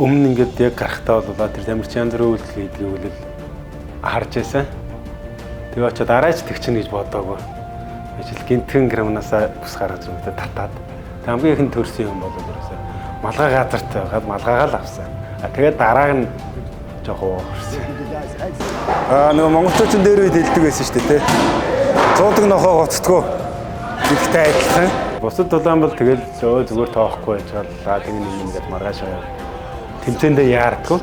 Өмнө ингээд яг гарахтаа бол тэр тамирч янз бүрийн үйлдэл хийдгийг үл харж байсан. Тэгээ очиод арайч тэгчин гэж бодоагүй. Ажил гинтгэн грамнасаа бүс гаргаж ирээд татаад. Тэг хамгийн ихэнд төрсэн юм бол ерөөсөө малгай газарт байгаад малгайгаа л авсан. А тэгээд дарааг нь жоох уурсан. Нөгөө монголчууд ч дээр үед хэлдэг байсан шүү дээ, тэ. Зуудаг нохоо гоцдгоо гэдэгтэй адилхан. Бусад тулаан бол тэгэл зүгээр тоохгүй байж байгаа. Тэг нэг юм ингээд маргааш тэмцээндээ яардгүй.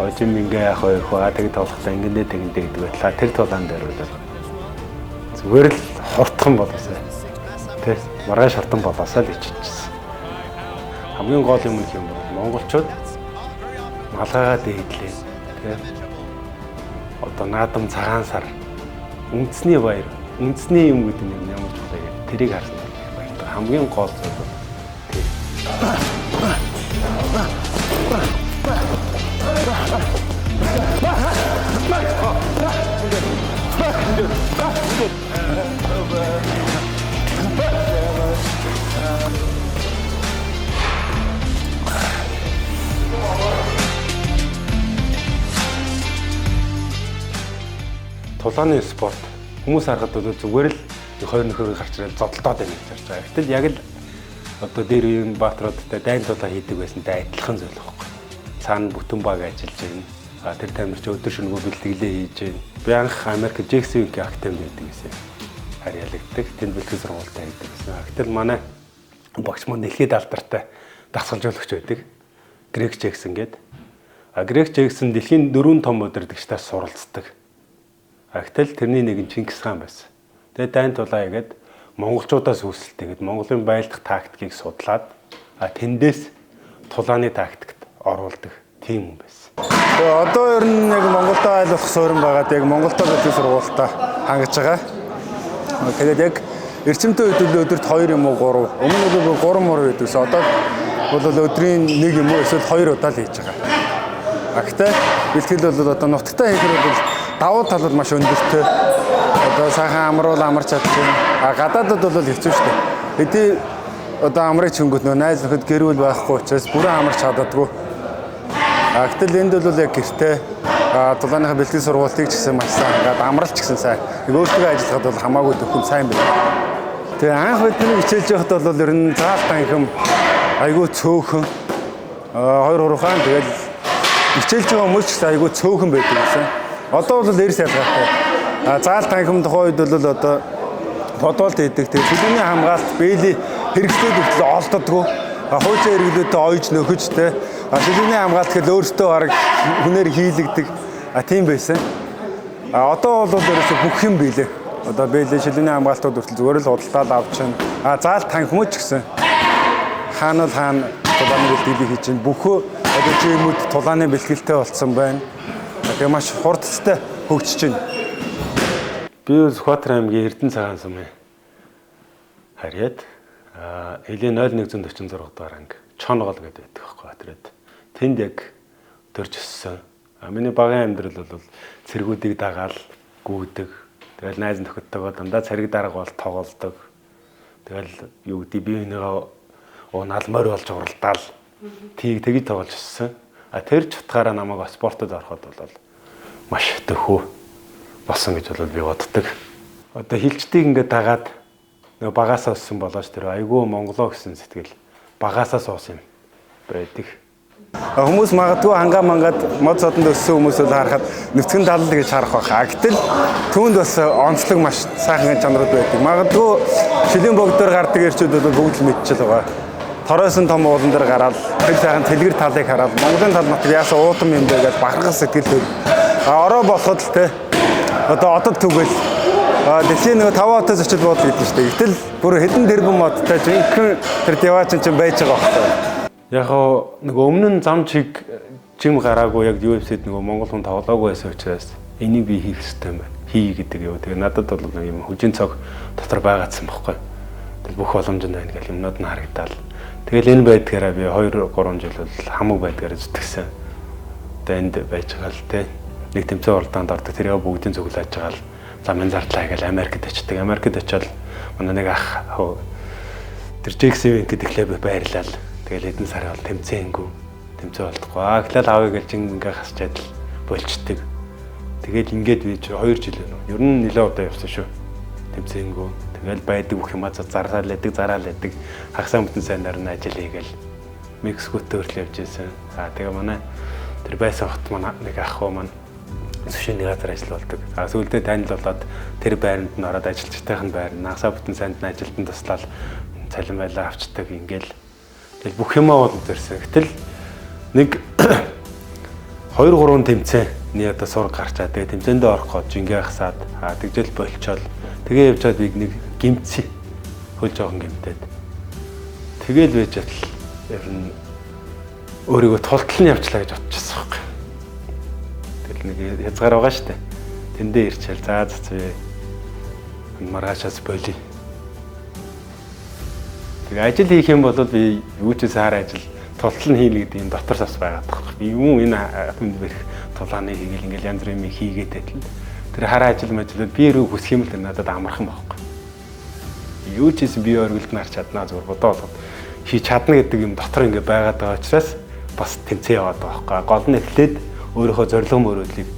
Ожим ингээ яах вэ? Хөө тэг тоглохдоо ингэндээ тэгэндээ гэдэг байтлаа. Тэр тулаан дээр бол зүгээр л хурдхан болоосай. Тэ маргааш хурдан болоосай л иччихсэн. Хамгийн гол юм нь юм бол монголчууд малгайгаа дээдлээ. Тэ одоо наадам цагаан сар үндэсний баяр, үндэсний юм гэдэг нь ямар чухал вэ? Тэрийг харсан баяртай. Хамгийн гол зүйл бол тэр. Тулааны спорт хүмүүс харахад бол зүгээр л хоёр нөхөр гарч ирэл зодолдоод байна гэж харж байгаа. Гэтэл яг л одоо дээр үеийн бааtruудтай дайн тулаа хийдэг байсантай адилхан зүйл байхгүй. Цаана бүтэн баг ажиллаж байна. А тэр тамирч өдөр шөнөгүй бэлтгэлээ хийж байна. Би анх Америк Джексон Винк академид байдаг гэсэн. Харьяалагддаг. Тэнд бэлтгэл сургуультай хийдэг гэсэн. Гэтэл манай багш маань дэлхийд алдартай дасгалжуулагч байдаг. Грег Джексон гээд. А Грег Джексон дэлхийн дөрвөн том удирдагчдаас суралцдаг. Гэтэл тэрний нэг нь Чингис хаан байсан. Тэгээд дайн тулаа игээд монголчуудаас үүсэлтэй гээд Монголын байлдах тактикийг судлаад тэндээс тулааны тактикт оруулдаг тийм хүн байсан. Тэгээ одоо ер нь яг Монголдо айл болох суурин байгаад яг Монголдо бэлтгэл сургуультаа хангаж байгаа. Тэгээд яг эрчимтэй үед бол өдөрт 2 юм уу 3. Өмнө нь бол 3 мөр үед байсан. Одоо бол өдрийн 1 юм уу эсвэл 2 удаа л хийж байгаа. А гэхдээ бэлтгэл бол одоо нутагтай хийхэр бол давуу тал бол маш өндөртэй. Одоо сайхан амруул амарч чадчихна. А гадаадд бол хэцүү шүү дээ. Хэдий одоо амрыг чөнгөт нөө найз нөхөд гэр бүл байхгүй учраас бүрэн амарч чаддаггүй. А гэтэл энд бол яг гэртээ тулааныхаа бэлтгэл сургуулийг ч гэсэн маш сайн хангаад амралч гэсэн сайн. Яг өөртөө ажиллахад бол хамаагүй төхөм сайн байна. Тэгээ анх бидний хичээлж байхад бол ер нь заал танхим айгүй цөөхөн 2 3 хаан тэгэл хичээлж байгаа хүмүүс ч гэсэн айгүй цөөхөн байдаг гэсэн. Одоо бол эрс ялгаатай. Заал танхим тухайн үед бол одоо бодволт хийдэг. Тэгээ шүлэгний хамгаалт бэйли хэрэгслүүд хүртэл олддоггүй. Хуучин хэрэглүүдтэй ойж нөхөж те. Шүлэгний хамгаалт гэхэл өөртөө бараг хүнээр хийлэгдэг. Тийм байсан. Одоо бол ерөөсө бүх юм биелээ. Одоо бэйли шүлэгний хамгаалтууд хүртэл зүгээр л худалдаал авчин. Заал танхимч гэсэн. Хаан бол хаан тулааны бэлтгэлийг хийж чинь бүхөө одоо жимүүд тулааны бэлтгэлтэй болцсон байна. Тэгээ маш хурдтай хөгжиж байна. Би Сүхбаатар аймгийн Эрдэнэ цагаан сумын харьяад Элийн 0146 дугаар анги Чонгол гэдэг байдаг байхгүй Батраад. Тэнд яг төрж өссөн. Миний багын амьдрал бол цэргүүдийг дагаал гүйдэг. Тэгэл найз нөхөдтэйгөө дандаа цэрэг дарга бол тоглолдог. Тэгэл юу гэдэг би энийгээ унаал морь болж уралдаал. Тийг тэгж тоглож өссөн. Тэр ч утгаараа намайг спортод ороход бол маш төхөө болсон гэж бол би боддог. Одоо хилчдийг ингээд дагаад нөгөө багасаа өссөн болооч тэр айгүй монголоо гэсэн сэтгэл багасаа суусан юм байдаг. Хүмүүс магадгүй хангаа мангад мод содонд өссөн хүмүүс бол харахад нүцгэн тал гэж харах байх. Гэтэл түүнд бас онцлог маш сайхан чанарууд байдаг. Магадгүй шилийн богдоор гардаг эрчүүд бол бүгд л мэдчихэл байгаа. Торойсон том уулан дээр гараад тэр сайхан цэлгэр талыг хараад Монголын тал нутаг яасан уутам юм бэ гэж бахархах сэтгэл төр. Ороо болоход л те одоо одод түгэл дэлхийн нөгөө 5 хотоос очиж буудал гэдэг нь шүү дээ. Гэтэл бүр хэдэн тэрбум модтой жинхэнэ тэр деваачин чинь байж байгаа байхгүй. Яг нөгөө өмнө нь зам чиг жим гараагүй яг UFC-д нөгөө монгол хүн тоглоогүй байсан учраас энийг би хийх ёстой юм байна. Хий гэдэг юу. Тэгээ надад бол нэг юм хүжин цог дотор байгаадсан байхгүй. Тэгэл бүх боломж нь байна гэл юмнууд нь харагдаал. Тэгэл энэ байдгаараа би 2 3 жил бол хамаг байдгаараа зүтгэсэн. Одоо энд байж байгаа л те. Нэг тэмцээн уралдаанд ордог. Тэрийг бүгдийн цуглааж байгаа л замын зардлаа гэл Америкт очдөг. Америкт очиод манай нэг ах тэр Джексон гэдэг клуб байрлал. Тэгэл хэдэн сар бол тэмцээнгүй. Тэмцээн болдохгүй. Аа эхлээл авъя гэж ингээ хасчаад л болчдөг. Тэгэл ингээд би 2 жил өнө. Ер нь нэлээд удаа явсан шүү. Тэмцээнгүй. Тэгэл байдаг бүх юмаа зараал байдаг, зараал байдаг. Хагасаа бүтэн сайнаар нь ажил хийгээл Мексикотой хүртэл явж байсан. Аа тэгээ манай тэр байсан хот манай нэг ах уу маань сүшээний газар ажил болдог. А сүүлдээ танил болоод тэр байранд нь ороод ажилчтайх нь байр. Нагасаа бүтэн сайнд нь ажилтан туслаад цалин байлаа авчдаг ингээл. Тэгэл бүх юмаа бол зэрсэн. Гэтэл нэг 2 3 тэмцээний одоо сураг гарчаа. Тэгээ тэмцээндээ орох гээд жингээ хасаад аа тэгжэл болчоол. Тэгээ явж чад би нэг гимцээ. Хөл жоохон гимтээд. Тэгэл байж атал ер нь өөрийгөө тултал нь явчлаа гэж бодчихсон байхгүй. Тэгэл нэг хязгаар байгаа шүү дээ. Тэндээ ирчээл заа зацвэ. Маргаашаас болий. Тэгээ ажил хийх юм бол би юу ч саар ажил тултал нь хийнэ гэдэг юм дотор сас байгаад байгаа. Би юм энэ хүнд бэрх тулааны хийгээл ингээл янз бүрийн юм хийгээд байтал тэр хараа ажил мажлууд би рүү хүсэх юм л надад амархан байхгүй. Юу ч хийсэн би оргилд нарч чаднаа зүгээр бодоо болгоод хийж чадна гэдэг юм дотор ингээ байгаад байгаа учраас бас тэмцээ яваад байгаа байхгүй. Гол нь эхлээд өөрийнхөө зорилго мөрөөдлийг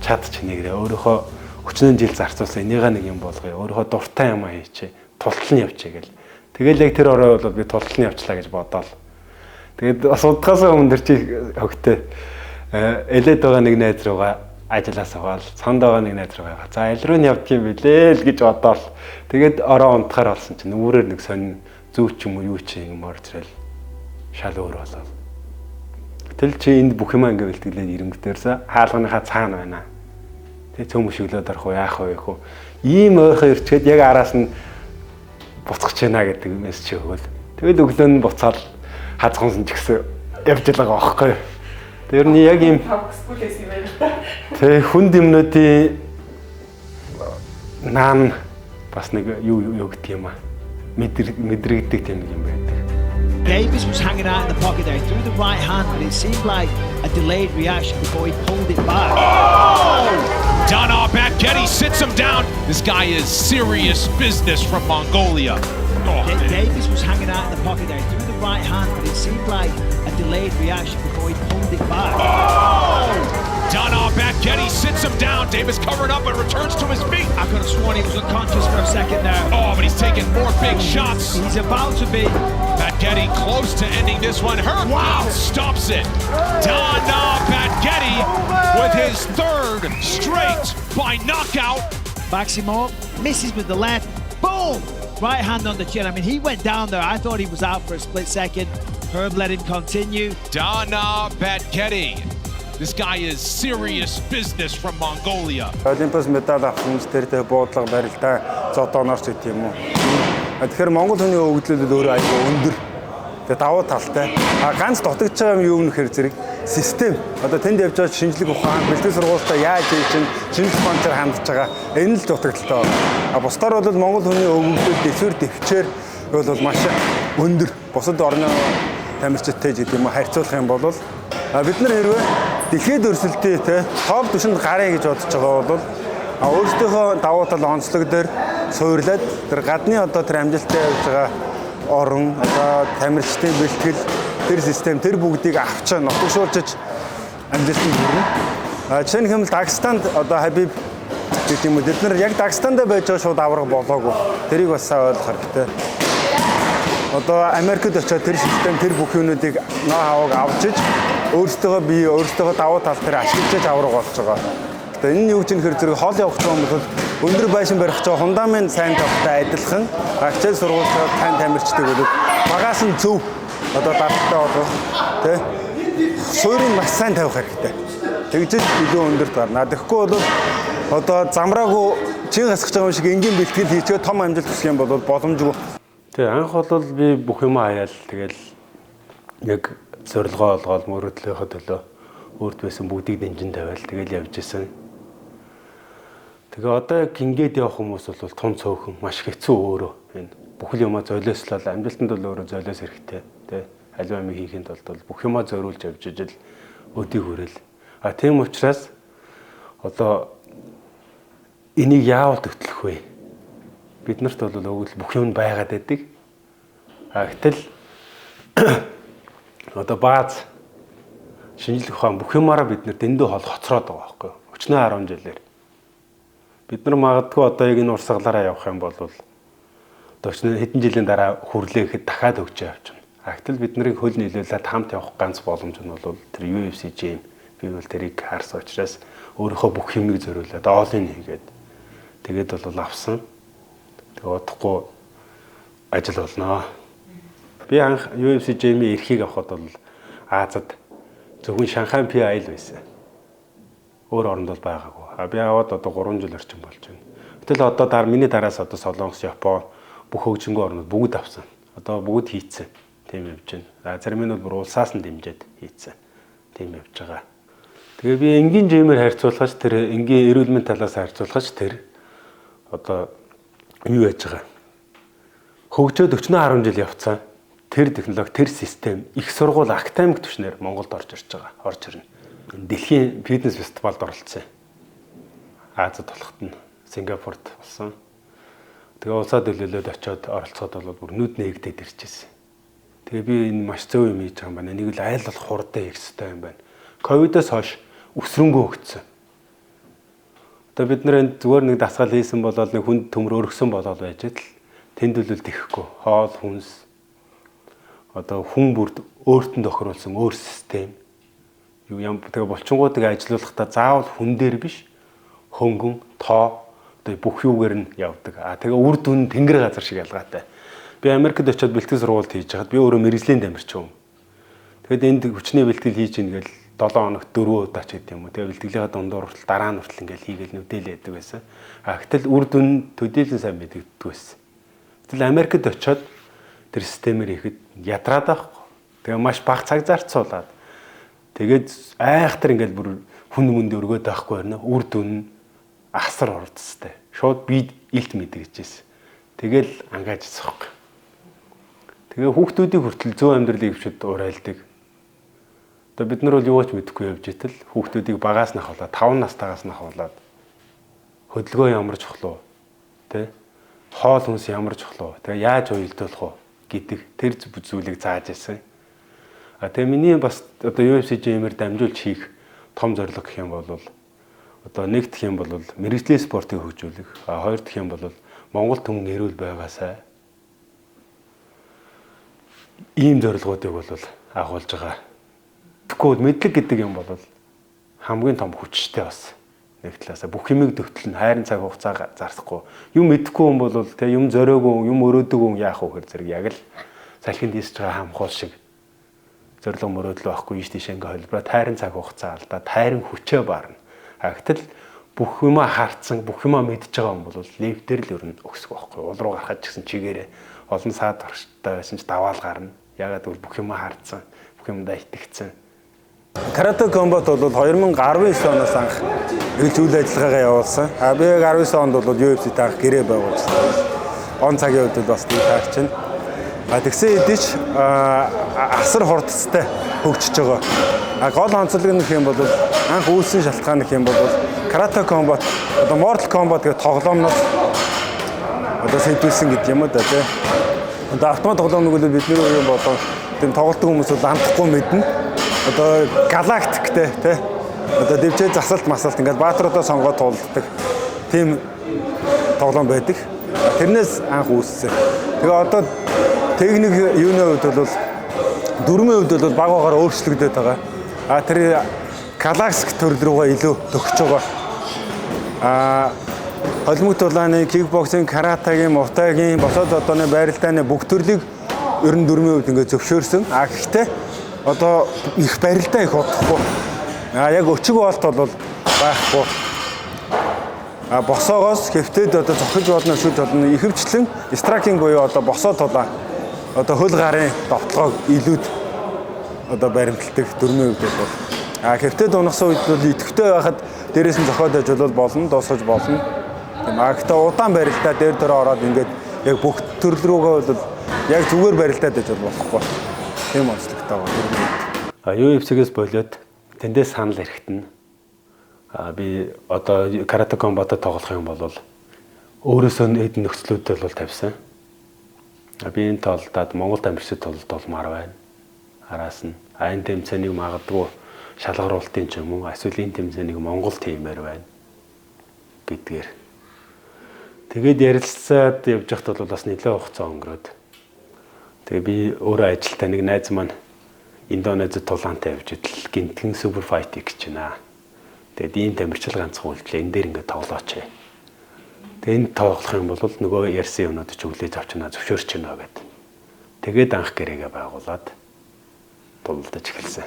чадчих нэгрээ. Өөрийнхөө өчнөн жил зарцуулсан энийгээ нэг юм болгоё. Өөрийнхөө дуртай юм хийчихэ. Тултал нь явчихъя гэл. Тэгэл яг тэр орой бол би тултал нь явчлаа гэж бодоол. Тэгээд бас удахаас өмнө тэр чи хөгтэй элээд байгаа нэг найз руугаа ажиллаас аваад цанд байгаа нэг найз руугаа за аль руу нь явдг юм бэлээ л гэж бодоол. Тэгээд ороо унтахаар болсон чинь үүрээр нэг сонин зүү ч юм уу юу ч юм орж ирэл шал өөр болоод. Тэгэл чи энд бүх юмаа ингэ бэлтгэлээд ирэнгүүтээрсэ хаалганыхаа цаана байна. Тэг цөм өшөглөөд орох уу яах вэ хөө. Ийм ойрхон ирчгээд яг араас нь буцах гэж байна гэдэг мессеж өгөөл. Тэгэл өглөө нь буцаал хазгансан ч гэсэн явж байгаа байхгүй. Тэр нь яг ийм Тэг хүнд юмнуудын наан бас нэг юу юу гэдэг юм аа. Мэдрэгдэг тийм нэг юм байдаг. Davis was hanging out in the pocket there. He threw the right hand, but it seemed like a delayed reaction before he pulled it back. Oh! Danaa Batgerel sits him down. This guy is serious business from Mongolia. Oh, Davis was hanging out in the pocket there. He threw the right hand, but it seemed like a delayed reaction before he pulled it back. Oh! Danaa Batgerel sits him down. Davis covering up and returns to his feet. I could have sworn he was unconscious for a second there. Oh, but he's taking more big shots. He's about to be. Batgerel close to ending this one. Herb wow. Stops it. Danaa Batgerel with his third straight by knockout. Maximo misses with the left. Boom! Right hand on the chin. I mean, he went down there. I thought he was out for a split second. Herb let him continue. Danaa Batgerel. This guy is serious business from Mongolia. Олимпиас медаль авсан ч тэр тэ буудлага барилдаа зодооноор ч гэдэг юм уу. Тэгэхээр Монгол хүний өгөгдлүүд өөрөө айгүй өндөр. Тэгээ давуу талтай. А ганц дутагдж байгаа юм юу нөхөр зэрэг систем. Одоо тэнд явж байгаа шинжлэх ухаан, бэлтгэл сургуультаа яаж хийж чинь шинжлэх ухаанчаар хандж байгаа. Энэ л дутагдaltaй байна. А бусдаар бол Монгол хүний өгөгдлүүд дэвсгэр дэвчээр бол маш өндөр. Бусад орны тамирчидтай ч гэдэг юм уу харьцуулах юм бол бид нар хэрвээ дэлхийд өрсөлдөе те топ түвшинд гаръя гэж бодож байгаа бол өөрсдийнхөө давуу тал онцлог дээр суурлаад тэр гадны одоо тэр амжилттай явж байгаа орон одоо тамирчдын бэлтгэл тэр систем тэр бүгдийг авчаа нутагшуулж амжилтанд хүрнэ. Жишээ нь хэмэл Дагестанд одоо Хабиб гэдэг юм уу бид нар яг Дагестанд байж байгаа шууд авраг болоогүй. Тэрийг бас сайн ойлгох хэрэгтэй. Одоо Америкт очиод тэр систем тэр бүх юмнуудыг ноу-хауг авчиж өөрсдөө бие өөрсдөө давуу тал дээр ашиглаж авраг болж байгаа. Тэгээ энэ нь юу гэж нөхөр зэрэг хол явах гэж байгаа юм бол өндөр байшин барих гэж байгаа фундамент сайн тавихтай адилхан хичээл сургуулиар тань тамирчдаг бол багаас нь зөв одоо дарттай болгох тий суурийг маш сайн тавих хэрэгтэй. Тэгжэл илүү өндөрт гарна. Тэгэхгүй бол одоо замраагүй чин хасгаж байгаа юм шиг энгийн бэлтгэл хийчээ том амжилт хүсэх юм бол боломжгүй. Тэг анх бол би бүх юм хаяал тэгэл яг зорилгоо олгоол мөрөөдлийнхөө төлөө өөрт байсан бүгдийг дэнжин тавиал тэгэл явж исэн. Тэгээ одоо яг ингээд явах хүмүүс бол тун цөөхөн маш хэцүү өөрөө энэ бүхэл юмаа золиослол амжилтанд бол өөрөө золиос хэрэгтэй тий аливаа юм хийхин тулд бол бүх юмаа зориулж явж ижил өдийг хүрэл. А тийм учраас одоо энийг яавал хөтлөх вэ? Бид нарт бол өгөл бүх юм байгаад байдаг. А гэтэл одоо бааз Шинжлэх ухаан бүх юмараа бид нэр дэндүү хол хоцроод байгаа байхгүй юу? Өчнөө 10 жилээр. Бид нар магадгүй одоо яг энэ урсгалаараа явах юм бол одоо өчнөө хэдэн жилийн дараа хүрлээ гэхэд дахиад хөгжөө явчихна. А гэтэл бид нарыг хөл нийлүүлээд хамт явах ганц боломж нь бол тэр UFC gym. Би бол тэрийг харсан учраас өөрийнхөө бүх юмыг зориулаад all in хийгээд тэгээд бол авсан. Тэгээ удахгүй ажил болноо. Би анх UFC gym-ийн эрхийг авахад бол Азад зөвхөн Шанхай PI л байсан. Өөр оронд бол байгаагүй. А би аваад одоо 3 жил орчим болж байна. Гэтэл одоо дараа миний дараас одоо Солонгос, Япон бүх хөгжингөө орнууд бүгд авсан. Одоо бүгд хийцэн. Тийм явж байна. А зарим нь бол бүр улсаас нь дэмжиж хийцэн. Тийм явж байгаа. Тэгээ би энгийн gym ээр харьцуулахад тэр энгийн эрүүл мэнд талаас харьцуулахад тэр одоо юу яаж байгаа. Хөгжөөд өчнөө 10 жил явцсан. Тэр технологи, тэр систем их сургууль академик түвшнээр Монголд орж ирж байгаа. Орж ирнэ. Дэлхийн фитнес фестивалд оролцсон. Азад болоход нь Сингапурт болсон. Тэгээ улсаа төлөөлөөд очиод оролцоход бол бүр нүд нээгдээд ирчихсэн. Тэгээ би энэ маш зөв юм хийж байгаа юм байна. Нэг л айл болох хурдан хийх хэрэгтэй юм байна. Ковидоос хойш өсрөнгөө өгцөн. Одоо бид нар энд зүгээр нэг дасгал хийсэн болоод нэг хүнд төмөр өргөсөн болоод байж л тэнд бол тэхгүй. Хоол хүнс одоо хүн бүрд өөрт нь тохируулсан өөр систем. Юу юм тэгээ булчингуудыг ажилуулахдаа заавал хүн дээр биш хөнгөн тоо одоо бүх юугаар нь явдаг. А тэгээ үр дүн тэнгэр газар шиг ялгаатай. Би Америкт очиод бэлтгэл сургуульд хийж байхад би өөрөө мэргэжлийн тамирчин юм. Тэгэд энд хүчний бэлтгэл хийж ийн гээл 7 хоногт 4 удаа ч гэдэг юм уу. Тэгээ бэлтгэлийнхаа дундуур хүртэл дараа нь хүртэл ингээл хийгээл нүдээлээдэг байсан. А гэтэл үр дүн төдийлөн сайн мэдэгддэг байсан. Гэтэл Америкт очиод тэр системээр ихэд ядраад байхгүй. Тэгээ маш бага цаг зарцуулаад тэгээд айхтар ингээл бүр хүн хүнд өргөөд байхгүй байна. Үр дүн асар хурдтай. Шууд би илт мэдэгдэжсэн. Тэгэл ангаажсан байхгүй. Тэгээ хүүхдүүдийг хүртэл зөв амьдралыг өвчөд урайлдаг. Одоо бид нар бол юу ч мэдэхгүй явж итэл хүүхдүүдийг багаас нь ахуулаад 5 настайгаас нь ахуулаад хөдөлгөөн ямар чухал уу? Тэ? Хоол хүнс ямар чухал уу? Тэгээ яаж уялдуулах уу гэдэг тэр зүйлийг зааж ирсэн. А тэгээ миний бас одоо UFC gym-ээр дамжуулж хийх том зорилго гэх юм бол одоо нэг дэх юм бол мэргэжлийн спортыг хөгжүүлэх, а хоёр дэх юм бол Монгол түмэн эрүүл байгаасай. Ийм зорилгоодыг бол агуулж байгаа. Тэгэхгүй мэдлэг гэдэг юм бол хамгийн том хүчтэй бас нэг талаасаа бүх юмыг төвтлөн хайрын цаг хугацаа зарсахгүй. Юм мэдэхгүй хүн бол тэ юм зориогүй, юм өрөөдөг хүн яах вэ гэхэр зэрэг яг л салхинд ийсэж байгаа хамхуул шиг зорилго мөрөөдөл байхгүй ийш тийш ингээ холбороо тайран цаг хугацаа алдаа, тайран хүчээ барна. А гэтэл бүх юмаа харцсан, бүх юмаа мэдж байгаа хүн бол лифтээр л ер нь өксөх байхгүй. Уул руу гарахад ч гэсэн чигээрээ олон саад орштой байсан ч даваал гарна. Ягаад гэвэл бүх юмаа харцсан, бүх юмдаа итгэцэн. Karate Combat бол 2019 оноос анх эргэлж үйл ажиллагаагаа явуулсан. А би яг 19 онд бол UFC-т анх гэрээ байгуулсан. Он цагийн үед бол бас тийм таарч байна. А тэгсэн хэдий ч асар хурдцтай хөгжиж байгаа. А гол онцлог нь гэх юм бол анх үүссэн шалтгаан гэх юм бол Karate Combat одоо Mortal Kombat гэх тоглоомноос одоо сэдвүүлсэн гэдэг юм уу да тий. Одоо автомат тоглоом нэг бол бидний үеийн болон тийм тоглолтын хүмүүс бол амтахгүй мэднэ. Одоо галактиктэй тий. Одоо дэвжээ засалт масалт ингээд баатруудаа сонгоод туулдаг тийм тоглоом байдаг. Тэрнээс анх үүссэн. Тэгээ одоо техник юуны хувьд бол дүрмийн хувьд бол баг багаар өөрчлөгдөд байгаа. А тэр галактик төрөл рүүгээ илүү төгсөж байгаа. А холимог тулааны, кикбоксинг, каратагийн, мутагийн, босоод одооны байралдааны бүх төрлийг ер нь дүрмийн хувьд ингээд зөвшөөрсөн. А гэхдээ одоо их барилдаа их удахгүй. А яг өчиг болт бол байхгүй. А босоогоос хэвтээд одоо зохиж болно, шүж болно. Ихэвчлэн striking буюу одоо босоо тулаан одоо хөл гарын довтлогоог илүүд одоо баримталдаг дүрмийн хувьд бол. А хэвтээд унахсан үед бол идэвхтэй байхад дээрээс нь зохиод байж бол болно, дуусгаж болно. Тийм а гэхдээ удаан барилдаа дээр дөрөө ороод ингээд яг бүх төрөл рүүгээ бол яг зүгээр барилдаад байж бол болохгүй. Тийм онцлогтой байгаа дүрмийн хувьд. А UFC-гээс болоод тэндээс санал эрэхтэн. А би одоо Karate Combat-а тоглох юм бол өөрөөсөө эд нөхцлүүдэд бол тавьсан. Би энэ тоолдоод Монгол тамирчид толдолмаар байна. Араас нь а энэ тэмцээнийг магадгүй Шалгаруултын ч юм уу эсвэл энэ тэмцээнийг Монгол тиймээр байна гэдгээр. Тэгээд ярилцаад явж байхад бол бас нэлээд хугацаа өнгөрөөд. Тэгээ би өөрөө ажилтаа нэг найз маань Индонезид тулаантай явж идэл гинтхэн super fight гэж байна. Тэгээд ийм тамирчил ганцхан үлдлээ. Энэ дээр ингээд тоглооч. Тэгээ энэ тоглох юм бол нөгөө ярьсан юмнууд ч өглөөж авчна, зөвшөөрч байна гэд. Тэгээд анх гэрээгээ байгуулад тулалдаж эхэлсэн.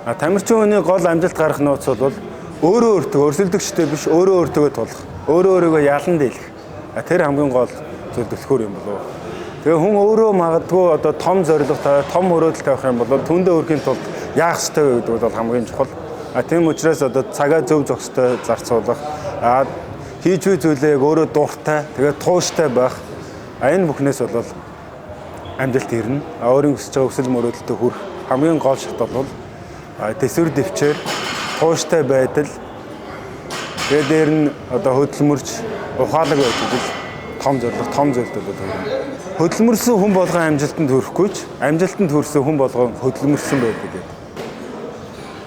А тамирчин хүний гол амжилт гарах нууц бол өөрөө өөртөө өрсөлдөгчтэй биш, өөрөө өөртөө тулах. Өөрөө өөрийгөө ялан дийлэх. А тэр хамгийн гол зүйл түлхүүр юм болов. Тэгээ хүн өөрөө магадгүй одоо том зорилго тавиад, том мөрөөдөл тавих юм бол түүндээ хүрэхийн тулд яах ёстой вэ гэдэг бол хамгийн чухал. А тийм учраас одоо цагаа зөв зохистой зарцуулах, а хийж буй зүйлээ яг өөрөө дуртай, тэгээ тууштай байх. А энэ бүхнээс бол амжилт ирнэ. А өөрийн хүсэж байгаа хүсэл мөрөөдөлтөд хүрэх хамгийн гол шат бол тэсвэр дэвчээр, тууштай байдал, тэгээ дээр нь одоо хөдөлмөрч ухаалаг байж ижил том зорилго, том зүйлд бол хүрнэ. Хөдөлмөрсөн хүн болгон амжилтанд хүрэхгүй ч амжилтанд хүрсэн хүн болгон хөдөлмөрсөн байдаг гэдэг.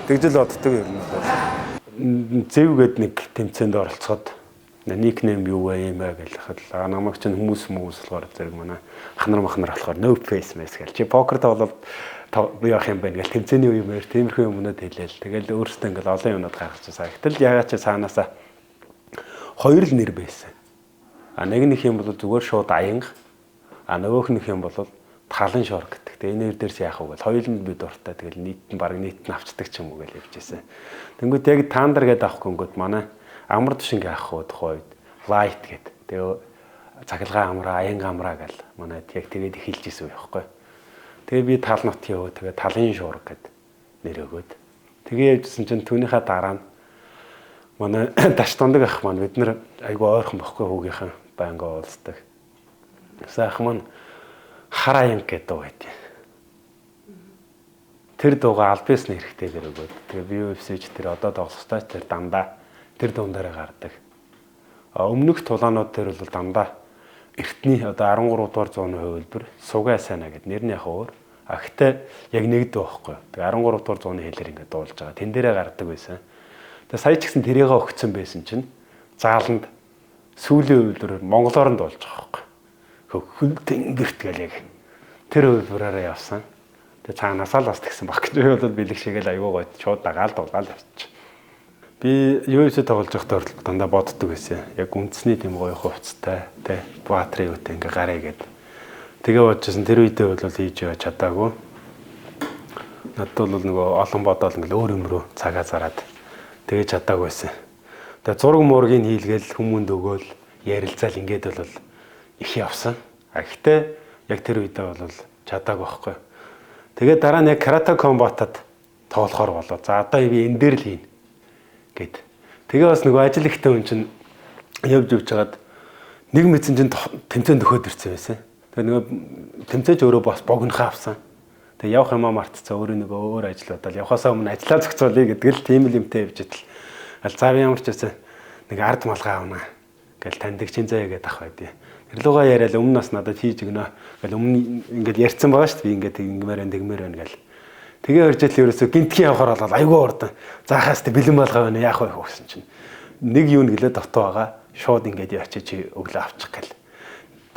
Тэгжэл боддог юм бол. Зэв гээд нэг тэмцээнд оролцоход nickname юу вэ юм бэ гэлэхэд л намайг чинь хүмүүс болохоор зэрэг манай ханар махнар болохоор no face mask гэл. Чи покер тоглол би явах юм байна гэл тэмцээний үе юмэр тиймэрхүү юмнууд хэлээл. Тэгэл өөрөөсөө ингээл олон юмнууд гаргаж байсан. Гэтэл ягаад чи цаанаасаа хоёр л нэр байсан. А нэг нэг юм бол зүгээр шууд аянга. А нөгөөх нэг юм бол талан шор гэдэг. Тэгээ энэ нэр дээрс яах вэ гэл хоёуланд би дуртай. Тэгэл нийт нь баг нийт нь авчдаг ч юм уу гэл явж байсан. Тэнгүүд яг Thunder гэдээ авах гингүүд манай амар тушинг авах уу тухайн үед light гэд. Тэгээ цахилгаан амраа, аянга амраа гэл манай яг тэгээд эхэлж исэн үе байхгүй. Тэгээ би тал нутгийн өө тэгээ талын шуурга гэд нэр өгөөд. Тэгээ явжсэн чинь түүнийхээ дараа нь манай даш дундаг ах маань бид нар айгу ойрхон бохгүй хүүгийнхэн байнга уулздаг. Тэгсэн ах маань хар аянга гэдэг дуу байт. Тэр дуугаа аль биесны хэрэгтэйгээр өгөөд. Тэгээ би UFC ч тэр одоо тоглох ёстой тэр дандаа тэр дундаараа гардаг. А өмнөх тулаанууд дээр бол дандаа эртний одоо 13 дугаар зууны хувилбар сугай сайна гэд нэр нь яг өөр. А гэхдээ яг нэг дуу байхгүй. Тэгээ 13 дугаар зууны хэлээр ингээд дуулж байгаа. Тэн дээрээ гардаг байсан. Тэгээ сая ч гэсэн тэрийгэ өгцөн байсан чинь зааланд сүүлийн хувилбараар монголоор нь дуулж байгаа байхгүй. Хөл тэнгэрт гэл яг тэр хувилбараараа явсан. Тэгээ цаанаасаа л бас тэгсэн баг гэж би бол бэлэг шигээл аягүй гоё шууд дагаал дуулаад явчих. Би UFC тоглож байхдаа хүртэл дандаа боддог байсан. Яг үндэсний тийм гоё хувцастай, тэ баатрын юутай ингээ гарыг гэд. Тэгээ бодчихсон тэр үедээ бол хийж явж чадаагүй. Надад бол нөгөө олон бодоол ингээл өөр юм руу цагаа зараад тэгээ чадаагүй байсан. Тэгээ зураг мургийг хийлгээл хүмүүнд өгөөл ярилцаал ингээд бол их явсан. А гэхдээ яг тэр үедээ бол чадаагүй байхгүй. Тэгээ дараа нь яг карате комбатад тоглохоор болоо. За одоо би энэ дээр л хийнэ гэд. Тэгээ бас нөгөө ажил ихтэй хүн чинь явж явж хагаад нэг мэдсэн чинь тэмцээн төхөөд ирсэн байсан. Тэгээ нөгөө тэмцээж өөрөө бас богинохоо авсан. Тэгээ явах юмаа мартцаа өөрөө нөгөө өөр ажлуудаа явхаасаа өмнө ажиллаа зохицуулъя гэдэг л тийм л юмтай явж идэл. Аль заа би ямар ч байсан нэг ард малгай авна гэл таньдаг чин заяа гэдээ ах байдیں۔ Тэр лугаа яриад өмнө нас надад хийж өгнө гэл өмнө ингээд ярьсан байгаа шүү дээ. Би ингээд ингэмээр байна тэгмээр байна гэл. Тэгээ орж ил ерөөсөө гинтгийн явахаар болоод айгүй урдан. Заахаас тэ бэлэн болгоо байна яах вэ гэсэн чинь. Нэг юу нэглээ дотоо байгаа. Шууд ингээд ячиж чи өглөө авчих гэл.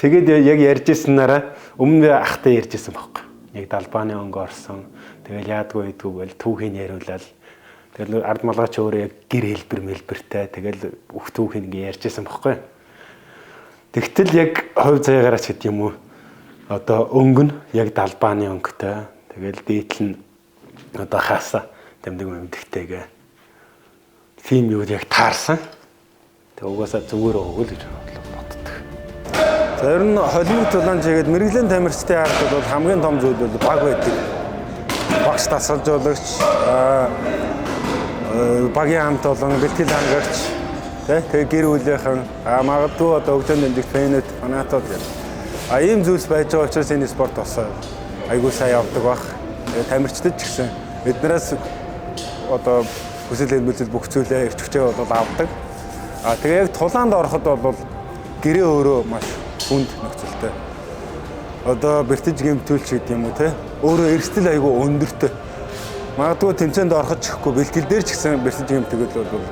Тэгээд яг ярьж ирсэн нараа өмнө ахтай ярьж исэн байхгүй. Яг далбааны өнгө орсон. Тэгэл яадгүй идэггүй гэл түүхийг яриулаад тэгэл ард малгайч өөрөө яг гэр хэлбэр мэлбэртэй тэгэл бүх түүхийг ингээ ярьж исэн байхгүй. Тэгтэл яг хувь заяагаараа ч гэдэг юм уу. Одоо өнгө нь яг далбааны өнгөтэй. Тэгэл дээдл нь одоо хааса тэмдэг мэмдэгтэйгээ тийм юу яг таарсан. Тэг угаасаа зүгээр байгаа л гэж боддог. За ер нь холимог тулаан чигээд мэргэжлийн тамирчдын ард бол хамгийн том зүйл бол баг байдаг. Багш дасгалжуулагч, багийн хамт олон, бэлтгэл хангагч, тэ тэгээ гэр бүлийнхэн, магадгүй одоо хөгжөөнд дэмжих фэнүүд, фанатууд гэх. А ийм зүйлс байж байгаа учраас энэ спорт бас айгүй сайн явдаг баг. Тэгээ тамирчдад ч гэсэн биднээс одоо хүсэл эрмэлзэл бүх зүйлээ эрч хүчээ бол авдаг. А тэгээ яг тулаанд ороход бол гэрээ өөрөө маш хүнд нөхцөлтэй. Одоо бэртэж гэмтүүлч гэдэг юм уу те. Өөрөө эрсдэл айгүй өндөртэй. Магадгүй тэмцээнд ороход ч гэхгүй, бэлтгэл дээр ч гэсэн бэртэж гэмтгэл бол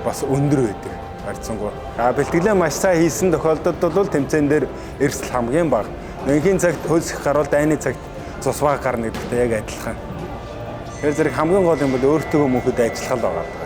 бас өндөр байдаг. Харьцангуй. А бэлтгэлээ маш сайн хийсэн тохиолдолд бол тэмцээн дээр эрсдэл хамгийн бага. Энхийн цагт хөлс их гарвал дайны цагт цус бага гарна гэдэгтэй яг адилхан. Тэгэхээр зэрэг хамгийн гол юм бол өөртөө мөнхөд ажиллах л байгаа.